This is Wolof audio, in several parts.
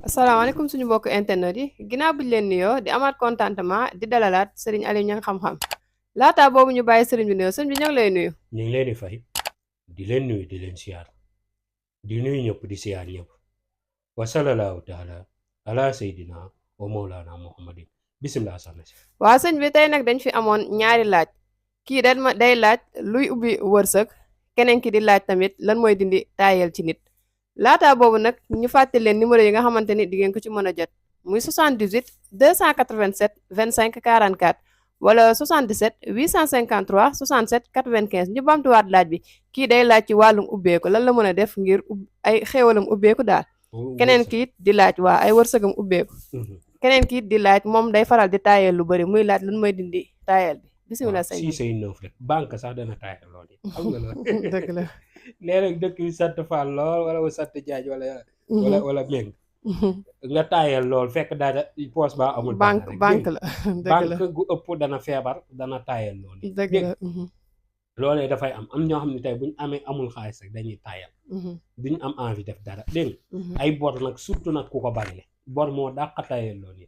asalaamaaleykum suñu mbokk internet yi ginnaaw buñ leen nuyoo di amaat contentement di dalalaat sëriñ Aliou Niang xam-xam laataa boobu ñu bàyyi sëriñ bi nuyoo sëriñ bi ñoo ngi lay nuyu. ñu ngi leen di fay di leen nuyu di leen siyaar di nuyu ñëpp di siyaar ñëpp wa sallallahu taala ala sayyidina wa mawlana muhammadin bisimilah soxna si. waa sëñ bi tey nag dañ fi amoon ñaari laaj kii day laaj luy ubbi wërsëg keneen ki di laaj tamit lan mooy dindi taayal ci nit laataa boobu nag ñu fàttali leen numéro yi nga xamante ni di ngeen ko ci mën a jot muy 78 287 25 44 wala 77 853 67 95 ñu bamtuwaat laaj bi kii day laaj ci wàllum ubbeeku lan la mën a def ngir ay xéewalam ubbeeku daal keneen kiit di laaj waa ay wërsëgam ubbeeku keneen kiit di laaj moom day faral di taayal lu bëri muy laaj lan mooy dindi taayal bi bisimilah sëñ bi 6 rek banque sax dana taayal lool yi xam nga loolu dëgg la léeg-léeg dëkk yu sant Fall lool wala wu sant Jaaj wala Meng nga taayal lool fekk daal poos ba amul banque la dëgg la banque gu ëpp dana feebar dana taayal lool yi dëgg la loolee dafay am ñoo xam ne tey buñ amul xaalis rek dañuy taayal duñ am envie def dara dégg nga ay bor nag surtout nag ku ko bari bor moo dàq taayal loolu yi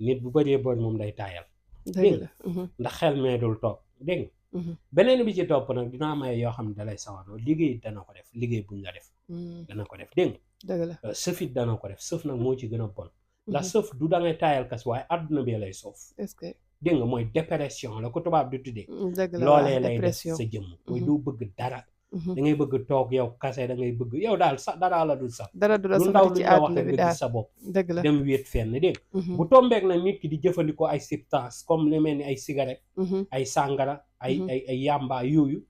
nit bu bëree bor moom day taayal dégg nga ndax xel mee dul toog dégg nga beneen bi ci topp nag dina am ay yoo xam ne dalay sawaroo liggéey dana ko def liggéey buñ la def dana ko def dégg nga dëgg la sëfit dana ko def sëf nag moo ci gën a bon ndax sëf du dangay taayal kas waaye àdduna bi lay soof est-ce que dégg nga mooy dépression la ko tubaab di tuddee dëgg la loolee lay def sa jëmm mooy doo bëgg dara da ngay bëgg toog yow kase da ngay bëgg yow daal sax dara la dul sax dara du la lu ndaw ci lu la wax àdduna rek bi nga daal gis sa bopp dëgg la dem wéet fenn dégg bu tombeek nag nit ki di jëfandikoo ay substance comme li mel ni ay cigarette ay sàngara ay yàmba yooyu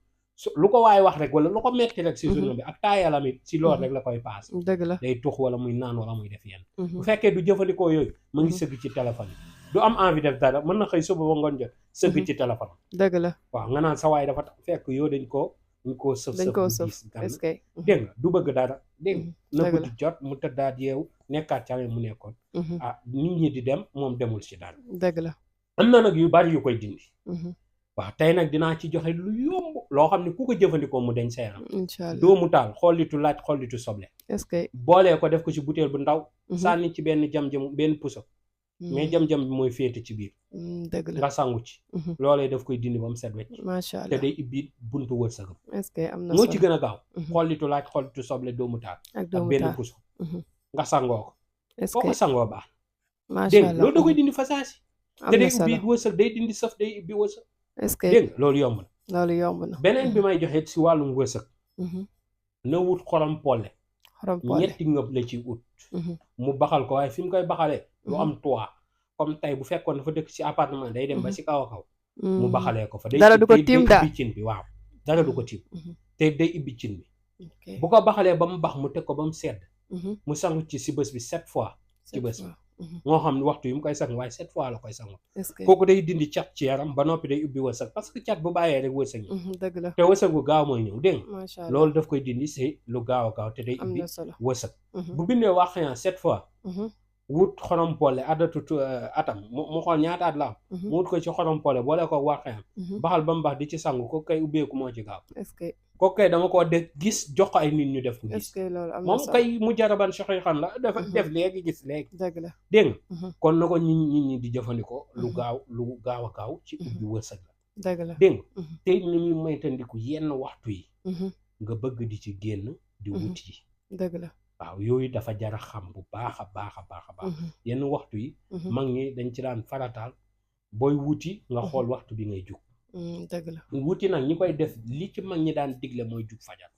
lu ko waaye wax rek wala lu ko metti rek si journée bi ak taayalam it si loolu rek la koy paas dëgg la day tux wala muy naan wala muy def yenn bu fekkee du jëfandikoo yooyu mu ngi sëgg ci téléphone du am envie def dara mën na xëy suba ba ngoon jot sëgg ci téléphone dëgg la waaw nga naan sa waay dafa fekk yow dañ koo sëf gis est-ce que dégg nga du bëgg dara dégg nga na dëgg la guddi jot mu tëddaat yeewu nekkaat ca mu nekkoon nit ñi di dem moom demul ci dara dëgg la am na nag yu bari yu koy dindi waaw tey nag dinaa ci joxe lu yomb loo xam ne ku ko jëfandikoo mu dañ sa yaram incha allah doomu taal xollitu laaj xollitu soble est-ce que boolee ko def ko ci butéel bu ndaw sànni ci benn jam-jam benn puso mais jam-jam bi mooy féete ci biir dëgg la nga sangu ci loolee daf koy dindi ba mu set wecc macha te allah day ibbi buntu wërsëgam est-ce que am na moo solo ci gën a gaaw xollitu laaj xollitu soble doomu taal ak ak doomu benn taal puso nga sangoo ko est-ce foo ko que sangoo baax macha dégg nga allah loolu da koy dindi fasaasi am te na day ubbi solo wërsëg day dindi saf day ubbi wërsëg est-ce que dégg nga loolu yomb na loolu yomb na beneen bi may joxe si wàllum wërsëg na wut xorom polle xorom poole ñetti ngëb la ci ut mu baxal ko waaye fi mu koy baxalee lu am toit comme tey bu fekkoon dafa dëkk ci appartement day dem ba ci kaw a kaw mu baxalee ko fa dara du ko tiim daal ibbi cin bi waaw dara du ko tiim te day ibbi cin bi ok bu ko baxalee ba mu bax mu teg ko ba mu sedd mu sangu ci si bés bi 7 fois ci bés bi moo xam ne waxtu yi mu koy sang waaye 7 fois la koy sangu est-ce que kooku day dindi cat ci yaram ba noppi day ubbi wërsëg parce que cat bu bàyyee rek wërsëg ñi dëgg la te wërsëg bu gaaw mooy ñëw dégg nga macha allah loolu daf koy dindi si lu gaaw a gaaw te day am ubbi na solo wërsëg bu bindee wax xëy 7 fois wut xorom pole adatu atam mu xool ñaata at la am mu wut ko ci xorom pole boole ko wax xëy baxal ba mu bax di ci sangu ko kay ubbeeku moo ci gaaw est-ce que ko kay dama ko def gis jox ko ay nit ñu def ko est-ce gis que loolu am na moom solo kay mu jaraban soxi xan la dafa def léegi gis léegi dëgg la dégg nga kon na ko nit ñi di jëfandikoo lu gaaw a gaaw ci ubbi wërsëg la dëgg la dégg nga te ni ñuy moytandiku yenn waxtu yi nga bëgg di ci génn di wuti yi dëgg la waaw yooyu dafa jara xam bu baax a baax a baax a baax yenn waxtu yi mag ñi dañ ci daan farataal booy wuti nga xool waxtu bi ngay jug dëgg la wuti nag ñi koy def li ci mag ñi daan digle mooy jug fajar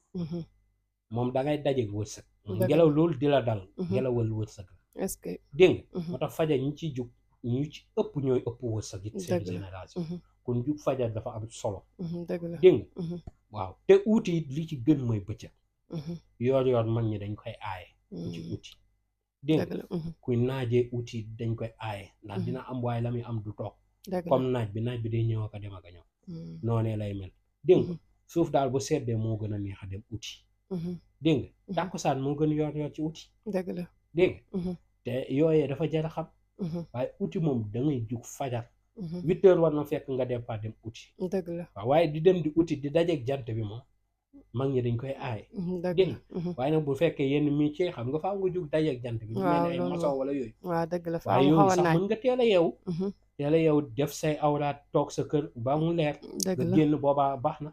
moom da ngay dajeeg wërsëg ngelaw loolu di la dal ngelawal wërsëg la est-ce que dégg nga moo tax fajar ñi ciy jug ñu ci ëpp ñooy ëpp wërsëg it seen dëgg la génération kon jug fajar dafa am solo dëgg la dégg nga waaw te uuti it li ci gën mooy bëccëg yoor mag ñi dañ koy aaye ku ci uti dégg dëgg la nga kuy naajee uti dañ koy aaye ndax dina am waaye la muy am du toog dëgg la comme naaj bi day ñëw ak a dem ak a ñëw noonee lay mel dégg nga suuf daal bu seddee moo gën a neex a dem uti dégg nga tàkkusaan moo gën yoor ci uti dëgg la dégg nga te yooyee dafa jar a xam waaye uti moom da ngay jug fajar 8 heures war na fekk nga départ dem uti dëgg la waaw waaye di dem di uti di dajeeg jant bi moom mag ñi dañ koy aaye dëgg dégg la. nga waaye nag bu fekkee yenn métier xam nga faa nga jug dajeeg jant bi lu mel ne ay maçon wala yooyu waaw dëgg la faa waaye mu xaw yooyu a sax naaj. mën nga teel a yeewu teel a yeewu def say awraat toog sa kër ba mu leer dëgg nga la. génn boobaa baax na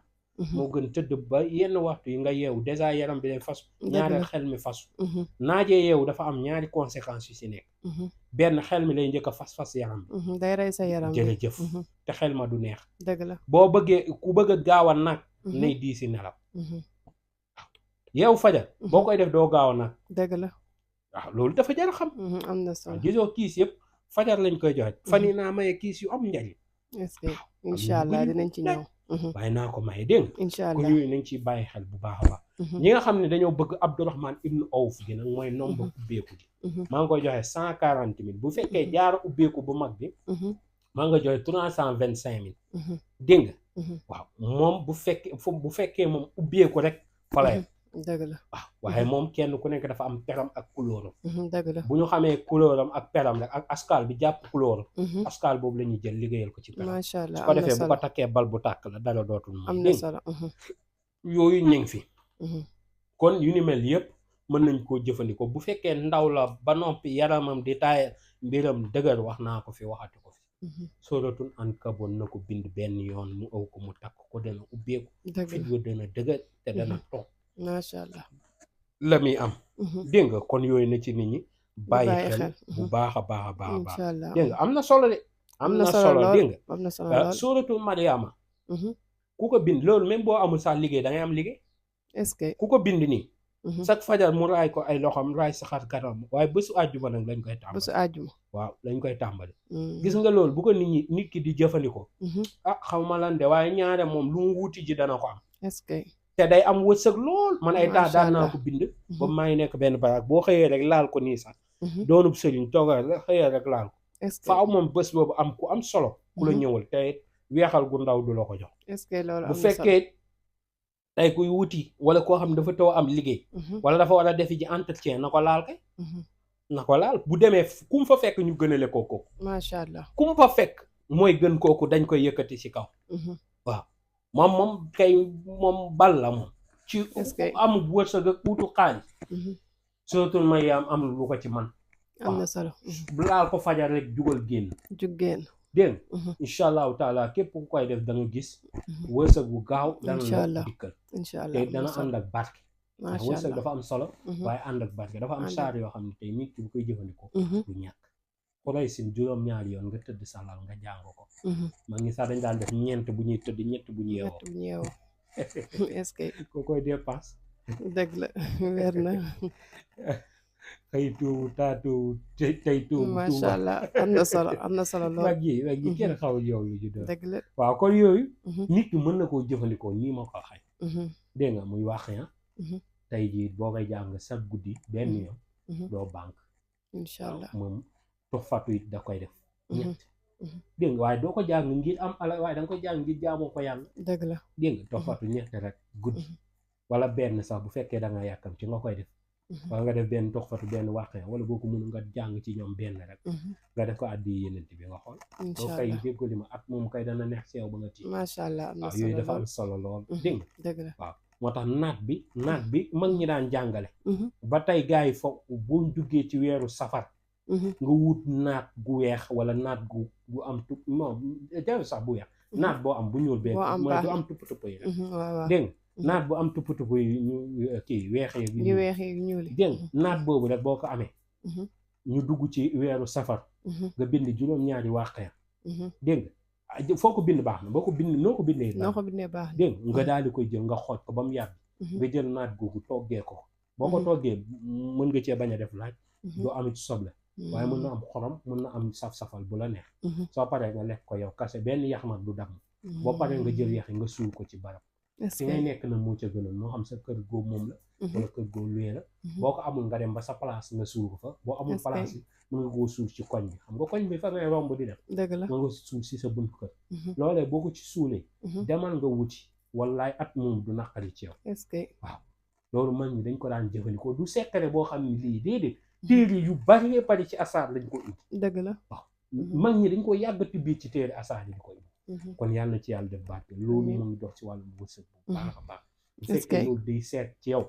moo gën tëdd ba yenn waxtu yi nga yeewu dèjà yaram bi day fasu ñaareel xel mi fasu naajee yeewu dafa am ñaari conséquences yu si nekk benn xel mi lay njëkk a fas yaram bi day rey sa yaram bi jërëjëf te xel ma du neex dëgg la. boo bëggee ku bëgg a gaaw a nag nay dii si nelaw yeewu fajar boo koy def doo gaaw a nag dëgg la. waaw loolu dafa jar a xam am na solo. gisoo kiis yëpp fajar lañ koy joxe fan yi naa maye kiis yu am njariñ est-ce que incha allah dinañ ci ñëw. waaye naa ko maye dégg nga incha ko allah yooyu nañ ciy bàyyi xel bu baax a baax ñi nga xam ne dañoo bëgg Abdourahman ibnu Awf gi nag mooy nombre ubbeeku gi maa ngi koy joxe 140 000 bu fekkee jaara ubbeeku bu mag bi maa nga joxe 325 000 dégg nga waaw moom bu fekkee moom ubbeeku rek fa la yem dëgg la. waaw waaye moom kenn ku nekk dafa am peram ak couleuram dëgg la. bu ñu xamee couleuram ak peram rek ak askal bi jàpp couleur askal boobu la ñuy jël liggéeyal ko ci peram macha allah su ko defee bu ko takkee bal bu tàkk la dara dootul moom am na solo. yooyu ñu ngi fi kon yu ni mel yëpp mën nañ koo jëfandikoo bu fekkee ndaw la ba noppi yaramam di taay mbiram dëgër wax naa ko fi waxati ko fi sooratul Ankabut na ko bind benn yoon mu aw ko mu takk ko dana ubbeeku fit yu dana dëgër te dana toog macha allah la muy am dégg nga kon yooyu na ci nit ñi bàyyi xel bu baax a baax a baax a baax dégg nga am na solo de am na solo dégg nga sooratul Mariama ku ko bind loolu même boo amul sax liggéey da ngay am liggéey est-ce que ku ko bind nii chaque fajar mu raay ko ay loxoom raay saxaar kanam waaye bésu àjjuma nag lañ koy tàmbali bésu àjjuma waaw lañ koy tàmbali gis nga loolu bu ko nit ki di jëfandikoo ah xaw ma lan de waaye ñaare moom lu mu wuti ji dana ko am est-ce que te day am wërsëg lool man ay temps daan naa ko bind ba maa ngi nekk benn baraak boo xëyee rek laal ko nii sax doonub sëriñ toogal rek xëyee rek laal ko faaw moom bés boobu am ku am solo ku la ñëwal te weexal gu ndaw du la ko jox est-ce que loolu bu fekkee tey kuy wuti wala koo xam ne dafa taw am liggéey wala dafa war a defi ji entretien na ko laal kay na ko laal bu demee ku mu fa fekk ñu gënale kooku macha allah ku mu fa fekk mooy gën kooku dañ koy yëkkati ci kaw waaw moom kay moom bal la moom ci am wërsëg ak uutu xaalis surtout may am lu ko ci man am na solo laal ko fajar rek jugal génn dégg incha allahu taala képp ku koy def da nga gis wërsëg bu gaaw dana la dikkal te dana ànd ak barke ndax wërsëg dafa am solo waaye ànd ak barke dafa am saar yoo xam ne tey nit ki bu koy jëfandikoo du ñàkk ku rey sin juróom-ñaari yoon nga tëdd salal nga jàng ko ma ngi sax dañ daan def ñeent bu ñuy tëdd ñett bu ñu yeewoo est-ce que ko koy dépasse dëgg la weer na xëy tuubu taatu tey tuubu macha allah am na solo lool wag yi kenn xawul yow yu ju doon dëgg la waaw kon yooyu nit ki mën na koo jëfandikoo nii ma ko xay dégg nga muy wax tey jii boo koy jàng chaque guddi benn yoon doo banque incha allah moom tox fatu it da koy def ñett dégg nga waaye doo ko jàng ngir am ala waaye da nga ko jàng ngir jaamoo ko yàlla dëgg la dégg nga tox fatu ñett rek guddi wala benn sax bu fekkee da nga yàkkam ci nga koy def wala nga def benn tox fatu benn wàqee wala boo ko mënu nga jàng ci ñoom benn rek nga def ko addi yenent bi nga xool boo kay dégg li ma at moom kay dana neex ci yow ba nga tii macha allah waaw yooyu dafa am solo lool dégg nga dëgg la waaw moo tax naat bi mag ñi daan jàngale ba tey gars yi foog buñ duggee ci weeru safar nga wut naat gu weex wala naat gu am tupp non jaru sax bu weex naat boo am bu ñuul bee mooy du am tupp yi rek dégg nga naat bu am tupp yi ñu kii weex yeeg ñuul dégg nga naat boobu rek boo ko amee ñu dugg ci weeru safar nga bind juróom-ñaari wàqeer dégg nga foo ko bind baax na boo ko bind noo ko bindee baax dégg nga daal di koy jël nga xooj ko ba mu yàgg nga jël naat googu toggee ko boo ko toggee mën nga cee bañ a def laaj doo am ci soble waaye mën na am xorom mën na am saf-safal bu la neex soo paree nga lekk ko yow kase benn yax nag du damm boo paree nga jël yax yi nga suul ko ci barab fi ngay nekk na moo ca gënoon moo xam sa kër góob moom la wala kër góob luye la boo ko amul nga dem ba sa place nga suul ko fa boo amul place yi mën nga koo suul ci koñ bi xam nga koñ bi fa ngay romb di dem mën nga suul si sa bunt kër loolee boo ko ci suulee demal nga wuti wallaay at moom du naqari ci yow waaw loolu man ñi dañ ko daan jëfandikoo du secret boo xam ne lii déedéet téere yu bari ci asaar lañ ko indi dëgg la waaw mag ñi dañ ko yàggati biir ci téere asaar yi di ko indi kon yàlla na ci yàlla def barke loolu mu ngi dox ci wàllum wërsëg bu baax a baax bu fekkee loolu day seet ci yow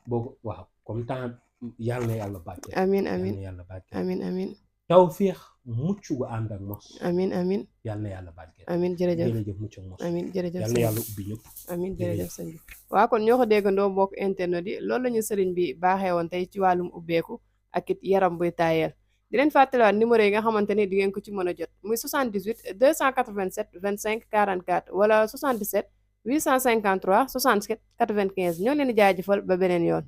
boo waaw comme temps yàlla na yàlla barke amin yàlla amin na yàlla barke amin amin taw féex mucc gu ànd ak mos amin amin yàlla na yàlla barke amin jërëjëf jërëjëf mucc ak mos amin jërëjëf yàlla na yàlla ubbi ñëpp amin jërëjëf sëñ bi waaw kon ñoo ko déggandoo mbokk internet yi loolu la ñu sëriñ bi baaxee woon tey ci wàllum ubbeeku ak it yaram buy taayal di leen fàttaliwaat numéro yi nga xamante ni di ngeen ko ci mën a jot muy 78 287 25 44 wala 77 853 67 95 ñoo leen di jaajëfal ba beneen yoon